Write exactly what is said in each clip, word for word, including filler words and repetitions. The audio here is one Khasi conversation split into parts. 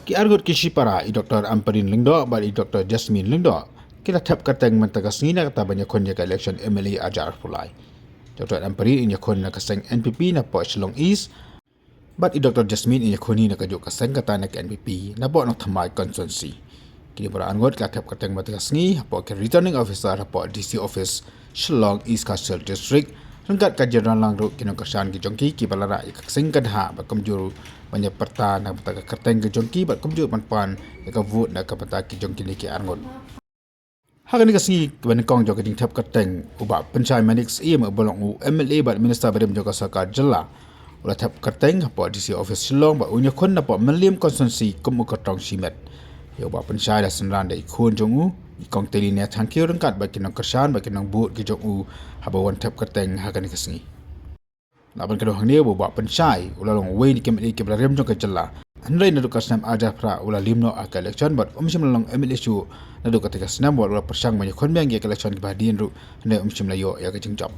Ki arngut ki shipara, i Doktor Ampareen Lyngdoh bad i Doktor Jasmine Lyngdoh, ki la thep kyrteng mynta ka sngi na ka bynta ban ïakhun ïa ka election M L A ar hajar arphew lai. Doktor Ampareen in ïakhun na ka seng N P P napoh Shillong East, bad i Doktor Jasmine in ïakhun hi na kajuh ka seng kata na ka N P P napoh Nongthymmai constituency. Kine baroh arngut ki la thep kyrteng mynta ka sngi hapoh ki returning officer hapoh D C office Shillong East Khasi Hills District, ryngkat ka jingïalang ruh ki nongkyrshan ki jong ki kiba la rah ïa ka seng ka dhah bad kumjuh ban ïa pyrta na ka bynta ka kyrteng ka jong ki bad kumjuh ban pan ïa ka vote na ka bynta ki jong kine ki arngut. Ha kane ka sngi kaba nyngkong jong ka jingthep kyrteng, u Bah Pynshai Manik Syiem uba long u M L A bad Minister barim jong ka sorkar jylla, u la thep kyrteng hapoh D C office Shillong bad un ïakhun napoh Mylliem constituency kum u kyrtong shimet. Ïa u Bah Pynshai la synran da i khun jong u, i Kong Tylli Naithangkiew, ryngkat bad ki nongkyrshan bad ki nongbud ki jong u haba wan thep kyrteng ha kane ka sngi. Lah ban kdew hangne ba u Bah Pynshai u la long uwei na ki M L A kiba la rim jong ka jylla. Hynrei naduh ka snem ar hajar phra u la leit noh ha ka election bad um shym la long M L A shuh naduh kata ka snem, wat u la pyrshang ban ïakhun biang ïa ka election kiba hadien ruh, hynrei um shym la ïoh ïa ka jingjop.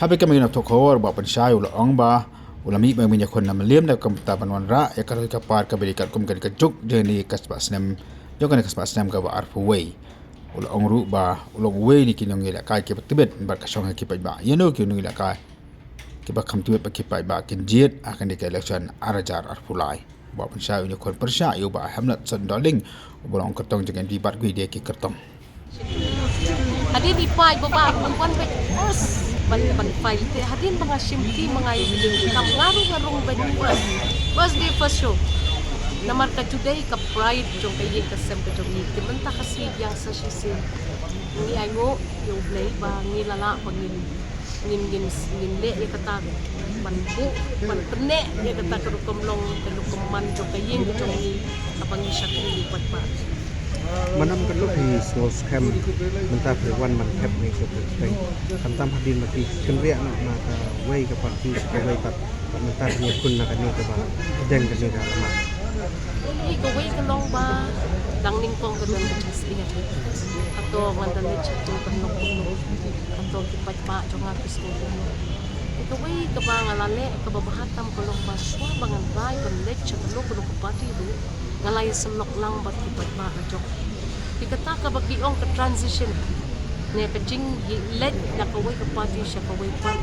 Haba ïakynduh ïa ki nongthoh khubor, u Bah Pynshai u la ong ba u la mih ban ïakhun na Mylliem na ka bynta ban wanrah ïa ka roi ka par kaba dei katkum kane ka juk jong kane ka spah snem, jong kane ka spah snem kaba arphew wei. U la ong ruh ba u long uwei na ki nongïalehkai kiba tbit bad ka shong ha ki paidbah. Ïa no ki nongïalehkai kiba kham tbit bad ki paidbah kin jied ha kane ka election ar hajar arphew lai. U Bah Pynshai un ïakhun pyrshah ïa u Bah Hamlet Sotndohling uba long kyrtong jong ka N P P bad kiwei de ki kyrtong. Hadien i paid ba ba ban wan bad first ban ban file te hadien ba nga shim ti ma nga ïa ki kam nga ruh nga rung bad first. First day first show. Namar ka judei ka pride jong ka ïing ka sem ka jong ngi. Te mynta ka sngi biang sa shisien ngi ainguh ïa U Blei ba ngi la lah ba ngin ngin ngin ngin leh ïa kata ban buh ban pynneh ïa kata ka rukom long ka rukom man jong ka ïing ka jong ngi kaba ngi shakri ïa u paidbah. Mynta ka lok hi sngewskhem mynta phi wan ban thep ïa ka kyrteng. Khamtam hadien ba phi kynriah noh na kawei ka party sha kawei pat, bad mynta phi ïakhun na kane kaba pdeng kane ka mat. Ïa kawei ka long ba dang nyngkong ka don ka jingsngewsih. Hato ngan da leit sha kawei ban long kumno? Hato ki paidbah jong nga ki sngew kumno? Ïa kawei kaba nga la leh kaba bha tam ka long ba shuwa ba ngan rai ban leit sha kano kano ka party ruh, nga la ïasyllok lang bad ki paidbah la jong. Te kata kaba ki ong ka transition ne ka jingïaleit na kawei ka party sha kawei pat,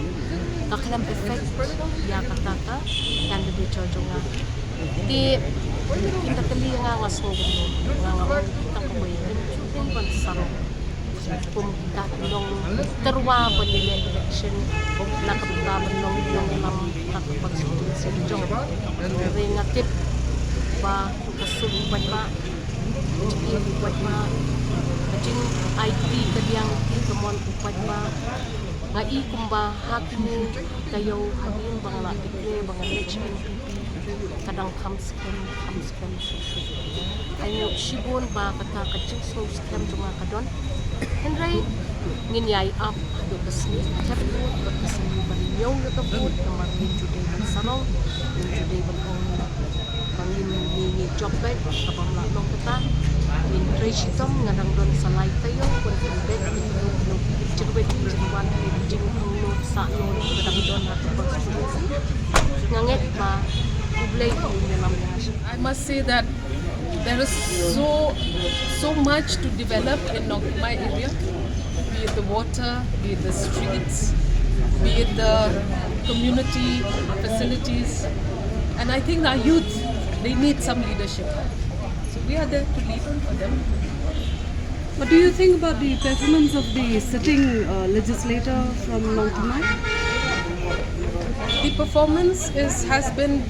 ka khlem effect ïa kata ka candidature jong nga. Te ki da kylli ïa nga, nga sngew kumno, nga nga ong kita kawei kim ju dei ban sarong kum kita ki nongtyrwa ban ïaleh election na ka bynta ban long ïalam na ka constituency jong. Hynrei nga tip ba ka sur u paidbah, ka jingïeit u paidbah, ka jingaiti ka liang ka mon u paidbah. Nga i kumba ha kine ki taïew hadien ba nga la declare ba ngan leit sha N P P, ka dang kham skhem, kham skhem shuh shuh. Ainguh shibun ba kata ka jingsngewskhem jong nga ka don. Hynrei ngin ïai ap haduh ka sngi thep vote bad ka sngi ban ñiew ïa ka vote, namar ngin ju dei ban sarong, ngin ju dei ban ong ba ngin, ngin, ngin jop beit, kaba ym lah long kata. Ngin trei shitom, nga dang don sa lai taïew ban pynbeit ïa ka jingbit jingwan, ïa ka jingangnud sahnud ba dang don ha ka constituency. Nga ngeit ba U Blei un ïalam ïa nga. I must say that there is so, so much to develop in Nongthymmai area, be it the water, be it the streets, be it the community facilities. And I think our youth, they need some leadership. So we are there to lead for them. What do you think about the performance of the sitting, uh, legislator from Nongthymmai? The performance is, has been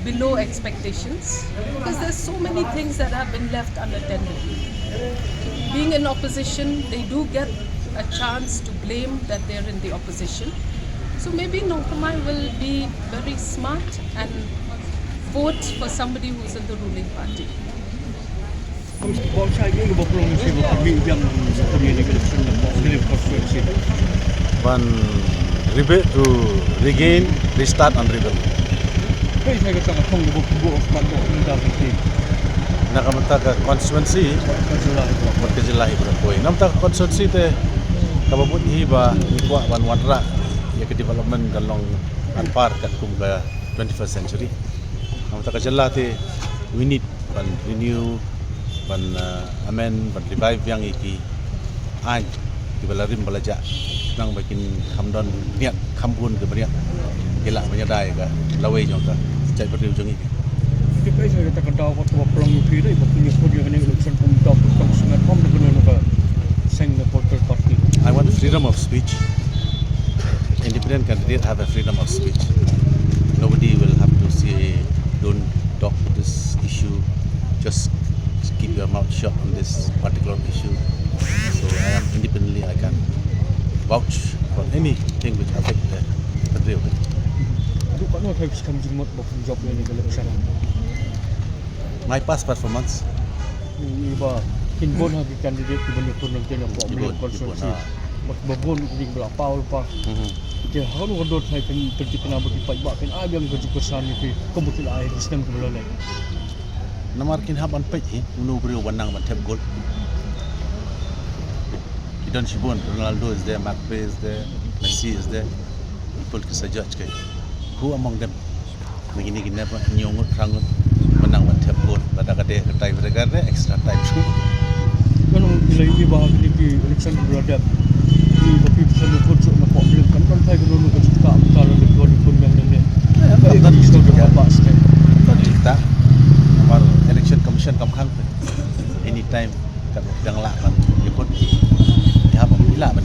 below expectations because there's so many things that have been left unattended. Being in opposition, they do get a chance to blame that they're in the opposition. So maybe Nongthymmai will be very smart and vote for somebody who's in the ruling party. Ban rebid to regain, restart and rebuild. Na ka bynta ka constituency bad ka jylla hi baroh kawei. Na ka bynta ka constituency te kaba mut hi ba ngi kwah ban wanrah ïa ka development kan long anpar katkum ka twenty-first century. Na ka bynta ka jylla te We need ban renew, ban, uh, amend, ban revive ïa ki aiñ kiba la rim ba la jah, khnang ba kin kham don bniat, kham bun ki bniat ki lah ban ïada ïa ka lawei jong ka jaitbynriew jong ngi. Te kaei sa kata ka daw kaba pynlong ïa phi ba phin ïakhun ïa kane ka election kum u dap tang sngewbha kum da kano kano ka seng ne political party? I want freedom of speech. Independent candidate have a freedom of speech. Nobody will have to say, "Don't talk this issue. Just keep your mouth shut on this particular issue." So I am independently, I can vouch for anything which affect the country. Duk katno thai phi skhem jingmut ba phin jop ïa kane ka election? My past performance. Ïa ba kin bun ha ki candidate kiba ïakhun na pdeng ka Mawlai constituency. Ba bun ki dei ba la paw lypa. Te ha kano ka dur thai phin pynthikna ba ki paidbah kin ai biang ka jingkyrsan ïa phi kumba ki la ai ha ki snem kiba la leit? Namar kin hap ban peit hi uno u briew uba nang ban thep gol. Ki don shibun, Ronaldo is there, Mbappe is there, Messi is there. People ki sa judge kai. Who among them? Na kine ki nep hynñiew ngut, phra ngut ba nang ban thep gol, lada ka dei ka tie breaker ne extra time. Kano ki la ïohi ba ha kine ki election kiba la dep, ki ba phi phi sa ïakhun shuh na pok ïing, kan don thai kano kano ka jingkam ka la dep don ïakhun biang ne ne? Kam don jingkam. Ba state. Don jingkam. Namar Election Commission kam khang phi anytime katba phi dang lah ban ïakhun. Ïa ba phi lah ban